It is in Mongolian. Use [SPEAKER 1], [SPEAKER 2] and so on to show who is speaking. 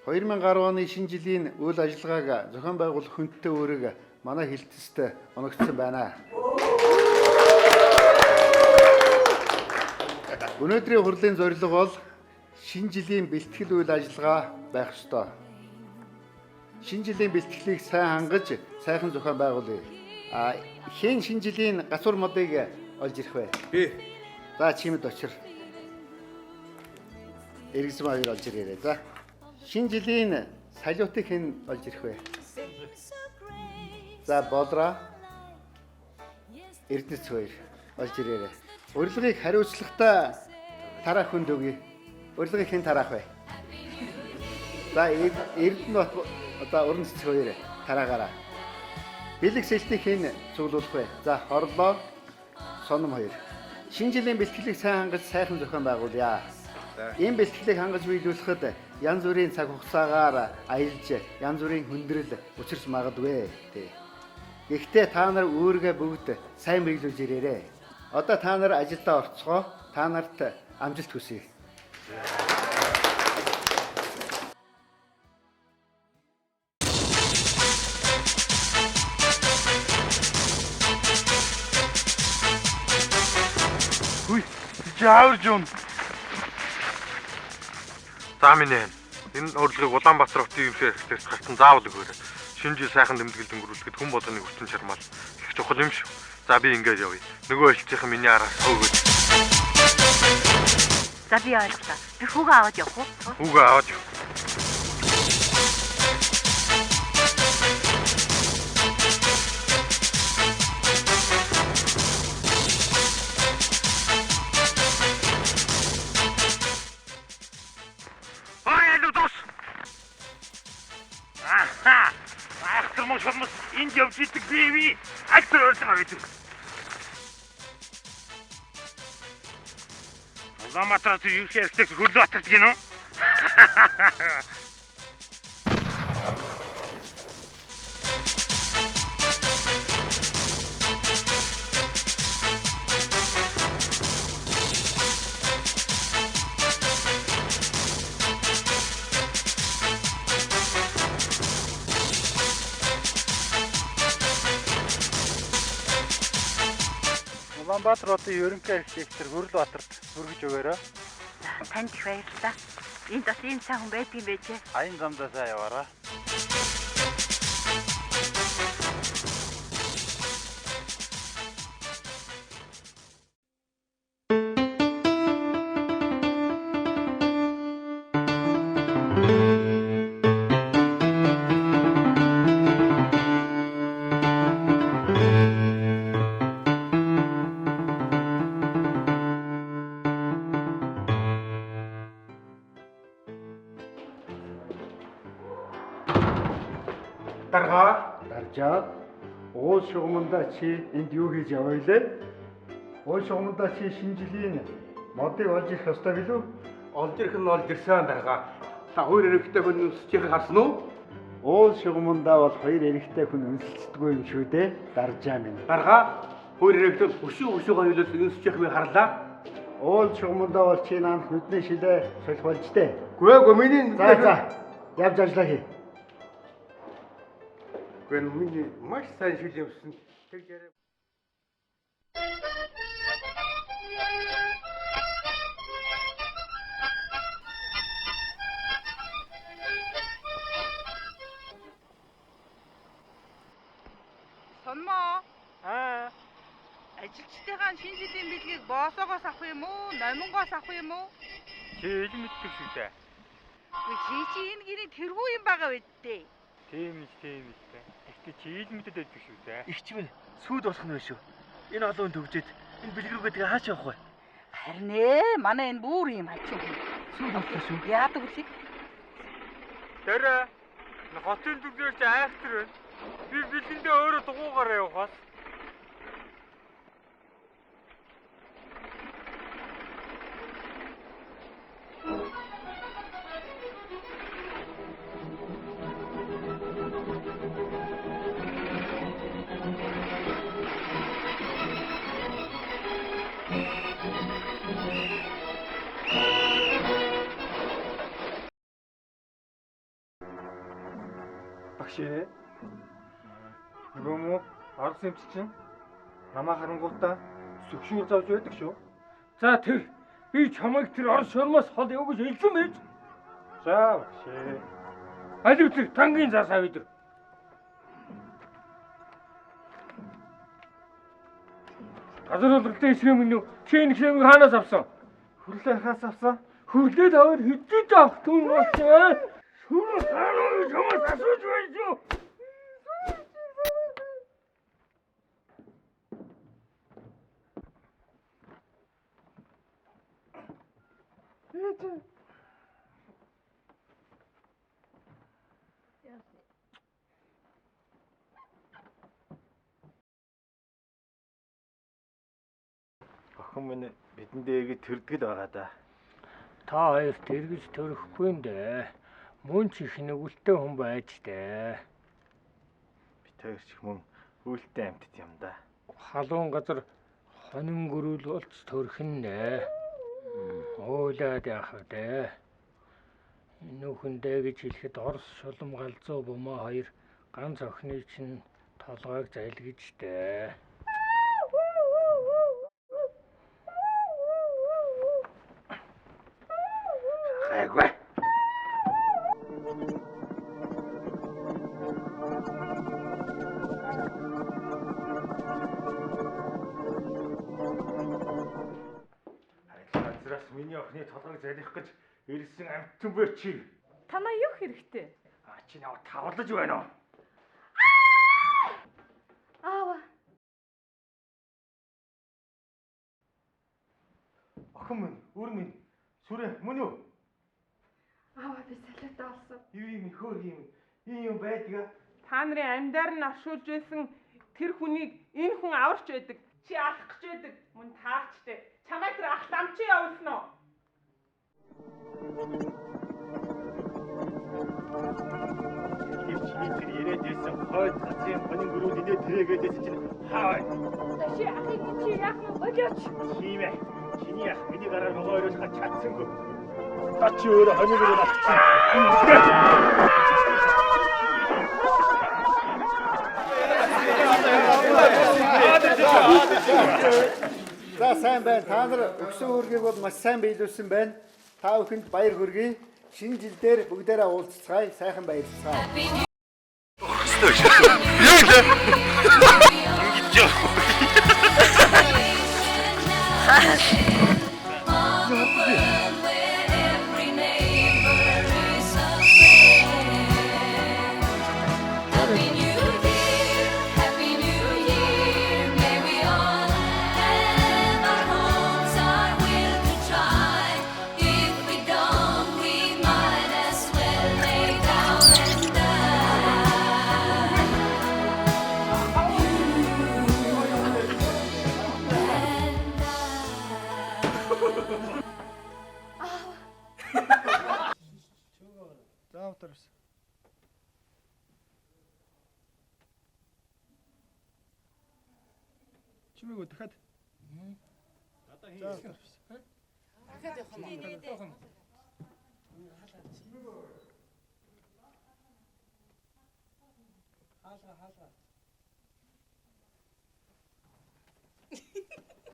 [SPEAKER 1] 2010 оны шинэ жилийн үйл ажиллагааг зохион байгуулах хүндтэй үүрэг манай хилтэст оногдсон байна. Өнөөдрийн хурлын зорилго бол шинэ жилийн бэлтгэл үйл ажиллагаа байх ёстой. Шинэ жилийн бэлтгэлийг сайн хангаж, сайхан зохион байгуулъя. А хэн шинэ жилийн гацуур модыг олж ирэх вэ?
[SPEAKER 2] Би.
[SPEAKER 1] За чимэд очир. Эргэсэм хоёр олж ирээрэй. За. Шинэ жилийн салютыг хэн олж ирэх вэ? За болроо. Эрдэнэс хоёр олж ирээрэй. Урилгыг хариуцлагатай тараах хүнд өгье. Урилгыг хэн тараах вэ? За Эрдэнэбат одоо уран цэцэг хоёр тараагаарай. Бэлэг сэлтийг хэн цуглуулах вэ? За хорлоо соном хоёр. Шинэ жилийн бэлтгэлийг сайн хангаж сайхан зохион байгуулъя. Энэ бэлтгэлийг хангаж биелүүлэхэд янз бүрийн цаг хугацаагаар аялж, янз бүрийн хүндрэл учирч магадгүй. Тэ. Гэхдээ та нар үүргээ бүгд сайн биелүүлж ирээрэй. Одоо та нар ажилдаа орцгоо. Та нарт амжилт хүсье.
[SPEAKER 2] Хүй, чи ааварж юм.
[SPEAKER 3] За минь ээ. Энэ урилгыг Улаанбаатар хотын ерөнхий архитект гарсан заавал өгөөрэй. Шинэ жил сайхан тэмдэглэлд өнгөрүүлэхэд хүн болгоны хүчин чармаал их чухал юм шүү. За би ингээд явъя. Нөгөө элчийнхэн миний араас хөөгөөд.
[SPEAKER 4] За би ойлголоо. Би хүүгээ аваад явах уу?
[SPEAKER 3] Хүүгээ аваад яв.
[SPEAKER 2] Ой, алуу дус. Аха. Айхтар мөн шумс энд явж идэг би би. Айхтар урьсан аваад. Улаанбаатар хотын ерөнхий архитект Хөрлөбаатар гинөө.
[SPEAKER 5] Улаанбаатар хотын ерөнхий архитектор Хөрөлбаатарт хүргэж өгөөрэй.
[SPEAKER 4] За танд их баярлалаа. Энд бас ийм сайн хүн байдгийн байжээ.
[SPEAKER 5] Аян замдаа сайн яваарай.
[SPEAKER 2] Даргаа.
[SPEAKER 1] Даржаа. Уул шугамдаа чи энд юу хийж яваа илээ? Уул шугамдаа чи шинэ жилийн модыг олж ирэх ёстой билүү?
[SPEAKER 2] Олж ирэх нь олж ирсэн даргаа. Та хоёр эрэгтэй хүн үнсэж байгааг харсан уу?
[SPEAKER 1] Уул шугамдаа бол хоёр эрэгтэй хүн үнсэлцдэггүй юм шүү дээ. Даржаа минь.
[SPEAKER 2] Даргаа. Хоёр эрэгтэй хөшөө хөшөөгөө хөлөөс үнсэж байгааг би харлаа.
[SPEAKER 1] Уул шугамдаа бол чи наанах нүдний шилээ солих болж тээ.
[SPEAKER 2] Гүй ээ, миний
[SPEAKER 1] За за. Явж ажиллаа хий.
[SPEAKER 2] Гүй миний маш сайн шил юмсан. Тэг яриа.
[SPEAKER 6] Сонмоо.
[SPEAKER 5] Аа,
[SPEAKER 6] Ажилчдынхаа шинэ жилийн бэлгийг боосоогоос авах юм уу? Номингоос авах юм уу?
[SPEAKER 5] чи ил мэддэг шүү дээ.
[SPEAKER 6] Үгүй чи чи энэ гэрийн тэргүү юм байгаа үсттэй.
[SPEAKER 5] Тийм л тийм л дээ. Гэхдээ чи ил мэддэг байдаг шүү дээ.
[SPEAKER 7] Игч минь сүйд болох нь байна шүү. Энэ олон хүн төгжээд энэ бэлэг рүүгээ тэгээ хааш явах вэ?
[SPEAKER 6] Харин ээ, манай энэ бүр юм хачин хүн.
[SPEAKER 7] Сүйд боллоо шүү.
[SPEAKER 6] Яадаг үлээ?
[SPEAKER 5] Тэрэ хотын дүгээр чи айхтар байна. Би бэлэндээ өөрөө дугуугаараа явах бас. Багш ээ. Нөгөө мө Орос эмч чинь намаа харангуутаа сүгшүүр зовж байдаг шүү.
[SPEAKER 2] За тэр би чамайг тэр Орос шормоос хол яв гэж хэлсэн байж.
[SPEAKER 5] За багш ээ.
[SPEAKER 2] Алив тэр тангийн заас авъя. Газар хөлтэй ишрэм гэнэ чи энэ хэмиг хаанаас авсан?
[SPEAKER 5] Хөрлөө хаас авсан.
[SPEAKER 2] Хөрлөө таваар хэдий авах түн болсон. Шүр хаанаа чамаас асууж байж юу?
[SPEAKER 7] Охин минь бидэндээ эргэж төрдөг л байгаа да.
[SPEAKER 2] Та хоёрт эргэж төрөхгүй юм дээ. Мөн ч их нүгэлтэй хүн байж дээ.
[SPEAKER 7] Бид хоёр ч их мөн үүлтэй амьтд юм да.
[SPEAKER 2] Халуун газар хонин гөрүүл болж төрөх нь нэ. Уулаад яах вэ? Нүүхэндээ гэж хэлэхэд Орос шулам галзуу бумаа хоёр ганц охины чинь толгойг залгиж дээ.
[SPEAKER 7] Гайгүй.
[SPEAKER 5] Харин газраас миний охины толгойг залгих гэж ирсэн амьтан бай чи.
[SPEAKER 4] Танаа юу хэрэгтэй?
[SPEAKER 5] А чи наваа тавлаж байна уу?
[SPEAKER 4] Аава.
[SPEAKER 7] Охин минь, үр минь, сүрэ мөн үү?
[SPEAKER 4] Аава би салиатаа олсон.
[SPEAKER 7] Юу юм хөөр юм. Ийм юм байдаг.
[SPEAKER 6] Та нарын амьдаар нь оршуулж байсан тэр хүнийг энэ хүн аварч байдаг. Чи алах гэж байдаг. Мөн таарчтэй. Чамайг тэр ах ламчи явуулсан уу?
[SPEAKER 7] Тэр чиний тэр яриад байсан хойд газрын хонин гөрүүд инээ тэрээгээд байсан чинь хаа байна?
[SPEAKER 4] Чи ахыг чи яах вэ? Болооч.
[SPEAKER 7] Тийм ээ. Чиний ах миний гараар могоо ориулахад чадсангүй. Одоо чи өөрөө хонин гөрүүд алах чинь.
[SPEAKER 1] За сайн байна. Та нар өгсөн үүргийг бол маш сайн биелүүлсэн байна. Та бүхэнд баяр хүргэе. Шинэ жил дээр бүгдээрээ уулзцгаая. Сайхан баярлцгаая.
[SPEAKER 3] Юу лээ? Ингэж яах
[SPEAKER 8] Happy New Year, Happy New Year. May we all have our homes, our will to try. If we don't, we might as well lay down and die.
[SPEAKER 5] За утарс. Чимээгөө дахиад. За утарс. Дахиад явах юм. Хаалга хаалга.